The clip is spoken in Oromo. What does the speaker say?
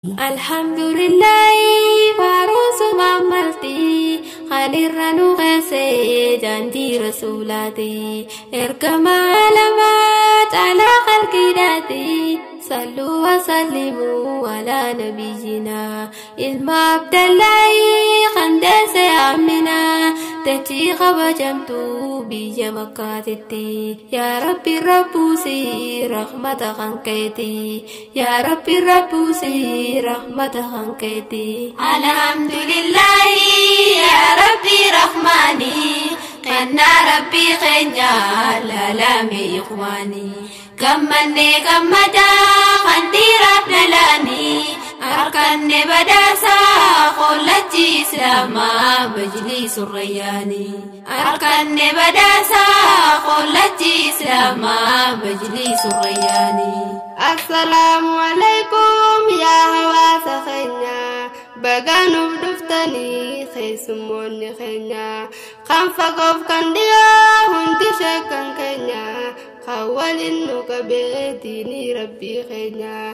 Alhamdulillahi faaruusuma malti kan irra nu geesse daandii rasuulaati. Ergamaa lamaa caalaa qalqiidhaati. Salluu wasallimuu alaa nabiyyinaa. Ilma Abdallaahi kan deesse Aminaa. Dachii kabajamtuu biyya Makkaatitti. Yaa Rabbi rabbuusi rahmata kan keeti. Yaa Rabbi rabbuusi rahmata kan keeti. Alhamdulillahi yaa Rabbi rahmaani. Kennaa Rabbii keenya laalame ikhwaani. Gammannee gammadaa kan dhiiraaf dhalaanii. Harkanne badhaasaa qollachi Islaamaa majliisu rayyaanii. Harkanne badhaasaa qollachi Islaamaa majliisu rayyaanii. Assalaamu alaikum yaa hawaasa keenya, baga nuuf dhuftanii keessummoonni keenya, kan fagoof kan dhiyoo hundi sheekan keenya, kan waliin nu qabee diinii rabbii keenya.